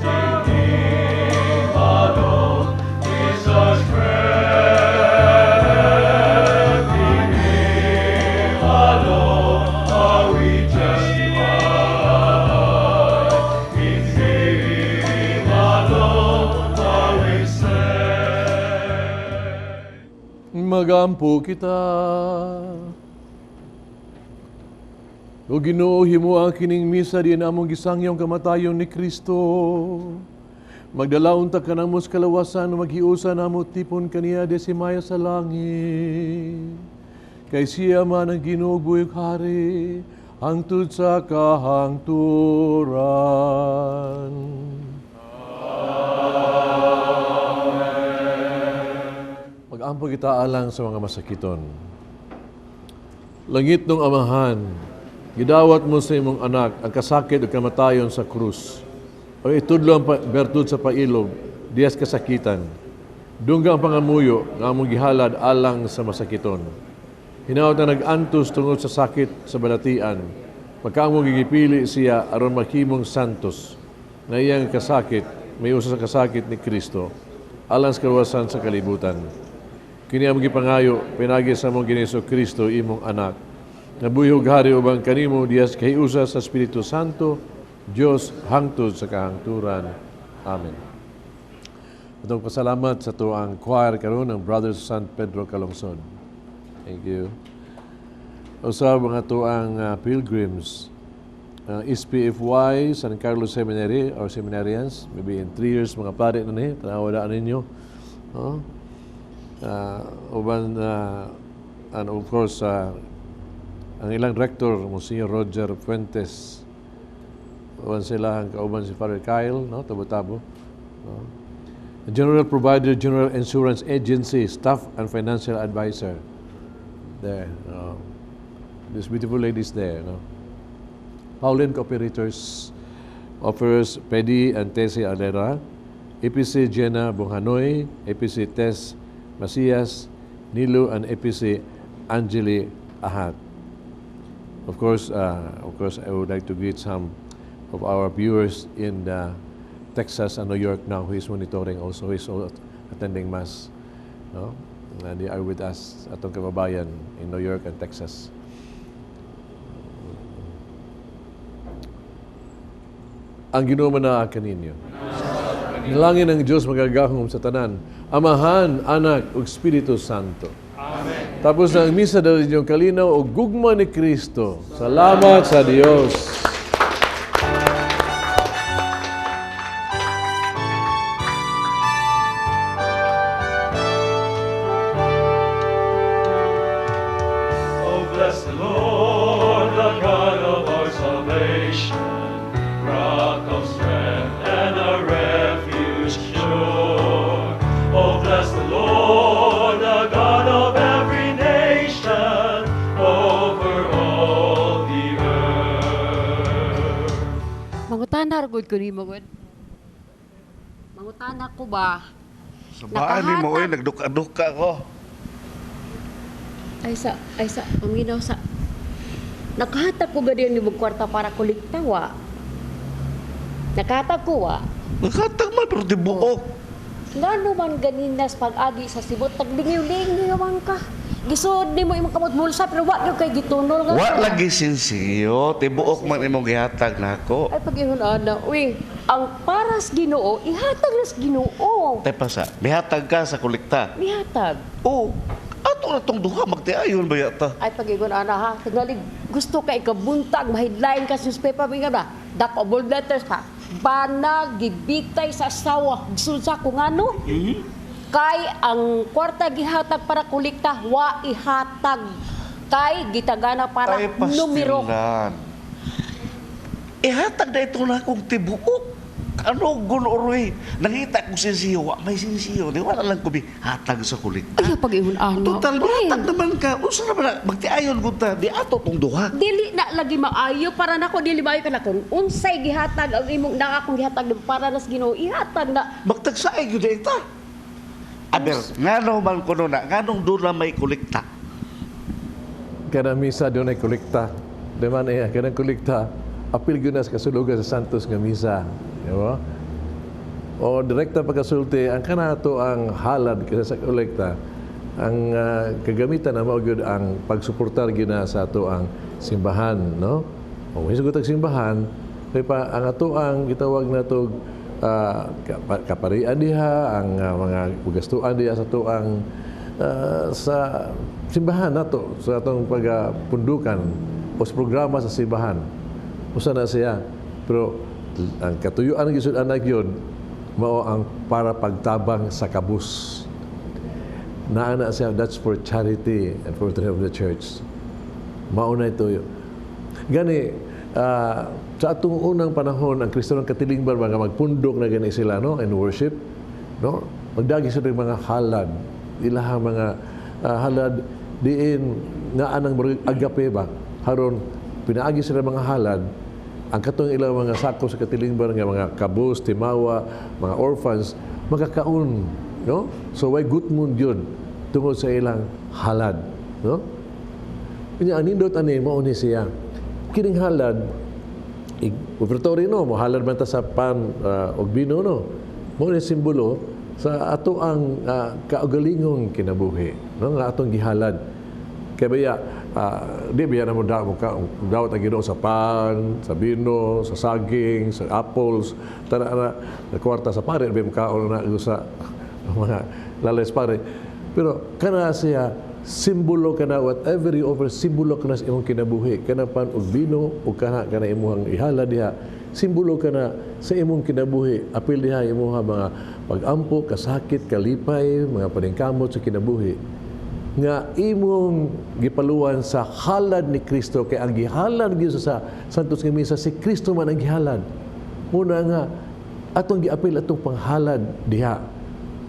In Him alone is our strength. In Him alone are we justified. In Him alone are we saved. Magampo kita. O Ginoo, himoa kining misa diin among gisangyong kamatayon ni Kristo. Magdala unta kanamo sa kalawasan, maghiusa namo tipon kaniya sa himaya sa langit. Kay siya man ang Ginoo buhi ug hari, hangtod sa kahangturan. Mag-ampo kita alang sa mga masakiton. Langit nung Amahan, gidawat mo sa imong anak ang kasakit ug kamatayon sa krus. O itudlo ang bertud sa pailob, diyas kasakitan. Dungga ang pangamuyo nga among gihalad alang sa masakiton. Hinaot na nag-antos tungod sa sakit sa balatian, magkaamong gigipili siya aron maghimong santos, na iyang kasakit, may usa sa kasakit ni Kristo, alang sa kaluwasan sa kalibutan. Kini among gipangayo, pinagi sa among Ginoong Kristo, imong anak. Nabuhi ug hari uban kanimo diyas kahiusa sa Espiritu Santo, Dios hangtod sa kahangturan. Amen. Atong pasalamat sa tuang choir karon ng Brothers of San Pedro Calungsod. Thank you. Usab mga tuang pilgrims, SPFY, San Carlos Seminary or seminarians, maybe in 3 years mga pare na ni, tanawa daan ninyo. No? Uban, and of course, ang ilang rector, Monsignor Roger Fuentes, uban sila ang kauban si Father Kyle, no? Tabo-tabo. No? General Provider, General Insurance Agency, Staff and Financial Advisor. There, no? These beautiful ladies there. No? Pauline Cooperators offers Pedi and Tessie Alera, APC Jenna Bunghanoy, APC Tess Macias, Nilo, and APC Angeli Ahat. Of course, I would like to greet some of our viewers in Texas and New York now who is monitoring also, who is attending Mass. No? And they are with us atong kababayan in New York and Texas. Ang Ginoo manaa kaninyo. Nalangin ang Diyos magagahom sa tanan, Amahan, Anak, ug Espiritu Santo. Amen. Tapos na ang misa dahil inyong kalinaw o gugma ni Kristo. Salamat sa Diyos. Mangutana ra gud ko nimo gud. Mangutana ko ba? Sa baan ni mo, oy, nagduka-duka ko. Ay sa paminaw sa. Nakahatag ko gani ni kwarta para kolekta, wa? Nakahatag ko, wa? Nakahatag man, pero tibuok. Ngano man ganinas pag-agi sa Cebu, taglingiw-lingiw man ka. Gisud nimo imong kamot bulsa pero wa gyud kay gitunol nga. Wa lagi sinsiyo, tibuok man imong gihatag nako. Ay, pag-ingon ana, uy, ang paras Ginoo, ihatag nas Ginoo. Tay pa sa, mihatag ka sa kolekta. Mihatag. Oh, ato na tong duha, magtiayon ba yata? Ay, pag-ingon ana ha, tingali gusto ka ikabuntag, mahidlain ka sa newspaper, binga ba? Dako bold letters ha. Bana gibitay sa asawa. Gisud sa kung ano? Kay ang kwarta gihatag para kolekta, wa ihatag. Kay gitagana para Ay, numero. Pastilan. Ihatag na ito na akong tibuok. Ano, gunoroy? Nangita kong sinsiyo, wa may sinsiyo. Di wala lang ko hatag sa kolekta. Ay, pag-ingon ana. Total, mahatag naman ka. Usa naman na, magtiayon gud ta. Di ato tong duha. Dili na lagi maayo para nako, dili maayo kana kung unsay gihatag ang imong na akong gihatag para nas Ginoo ihatag na. Magtagsaay gyud ita. Aber, ngano man kuno na, nganong doon na may kolekta? Kanang misa doon ay kolekta. Di man eh, kanang kolekta, apil gyud na sa kasulugan sa Santos nga misa. Di ba? O direkta pagkasulti, ang kanato ang halad kasi sa kolekta, ang kagamitan na mao gyud ang pagsuportar gyud na sa ato ang simbahan, no? O hisugot ang simbahan, may pa ang ato ang gitawag na to kaparian diha, ang mga gastuan diha sa ato ang sa simbahan nato, sa atong pagapundukan o sa programa sa simbahan. Usa na siya. Pero ang katuyuan ng gisud anak yun, mao ang para pagtabang sa kabus. Naa na siya, that's for charity and for the help of the church. Mao na ito. Gani, sa atong unang panahon, ang Kristiyanong katilingban, mga magpundok na gani sila, no, in worship, no? Magdagi sila ng mga halad, ilahang mga halad, diin nga anang agape ba, haron pinaagi sila mga halad, ang katong ilang mga sako sa katilingban nga mga kabus, timawa, mga orphans, makakaon, no? So way gutmon yun tungod sa ilang halad, no? Unya ang nindot ani mao ni siya. Kining halad offertory, no, mohalad man ta sa pan og bino, no. Mao ni simbolo sa ato ang kaugalingong kinabuhi, no, nga atong gihalad. Kay baya di biya na mo da mo ka dawat ang Ginoo sa pan, sa bino, sa saging, sa apples, tana na, na kwarta sa pare, bi kaon na sa mga lalay sa pare. Pero kana siya simbolo kana, whatever you offer, simbolo kana sa imong kinabuhi. Kana pan og bino o kana kana imong ihala diha, simbolo kana sa imong kinabuhi, apil diha imong mga pag-ampo, kasakit, kalipay, mga paningkamot sa kinabuhi nga imong gipaluan sa halad ni Kristo, kay ang gihalad gyud sa Santos nga Misa, si Kristo man ang gihalad. Muna nga atong giapil atong panghalad diha.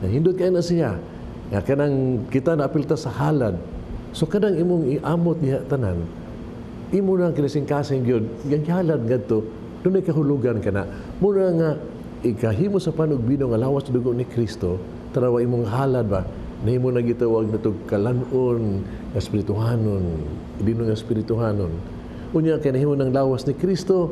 Nahindot kay na siya nga kanang kita na apil ta sa halad. So kanang imong iamot diha tanan, imo na ang kinasingkasing gyud yang gihalad ngadto, dunay kahulugan kana. Muna nga ikahimo sa pan ug bino nga lawas dugo ni Kristo, tanawa imong halad ba, nahimo na gitawag na tog kalanon nga espirituhanon, dino nga espirituhanon. Unya kay nahimo ng lawas ni Kristo,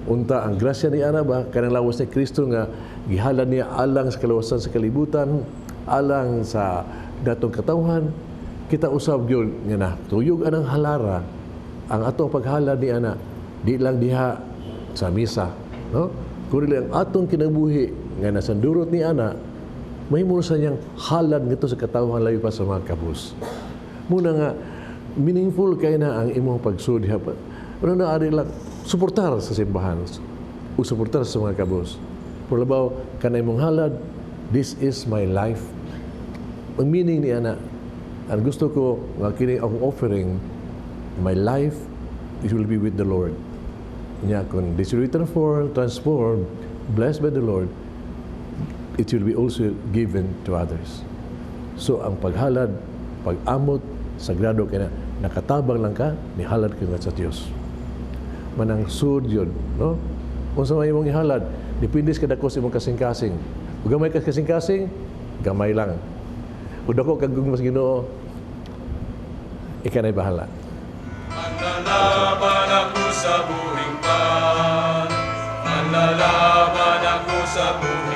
unta ang grasya ni ana ba, kanang lawas ni Kristo nga gihalad niya alang sa kalawasan sa kalibutan, alang sa datong katawhan, kita usab gyud nga na tuyog anang halara ang atong paghalad ni ana, di lang diha sa misa, no, kundi ang atong kinabuhi nga nasandurot ni ana, mahimo sa niyang halad ngadto sa katawhan, labi pa sa mga kabus. Muna nga meaningful kay na ang imong pagsud diha. Ano na ari lang suportar sa simbahan o suportar sa mga kabus. Pero labaw kana imong halad, this is my life. Ang meaning ni ana, ang gusto ko nga kini akong offering, my life, it will be with the Lord. Nya kung this will be transformed, transformed, blessed by the Lord, it will be also given to others. So ang paghalad, pag-amot, sagrado kay na nakatabang lang ka, nihalad ka nga sa Dios. Manang sud yun, no? Unsa may imong ihalad, depende sa kadako sa imong kasing-kasing. Ug gamay ka kasing-kasing, gamay lang. Ug dako kag gugma sa Ginoo, ikaw na'y bahala. Manlalaban ako sa buhing pan. Manlalaban ako sa buhing.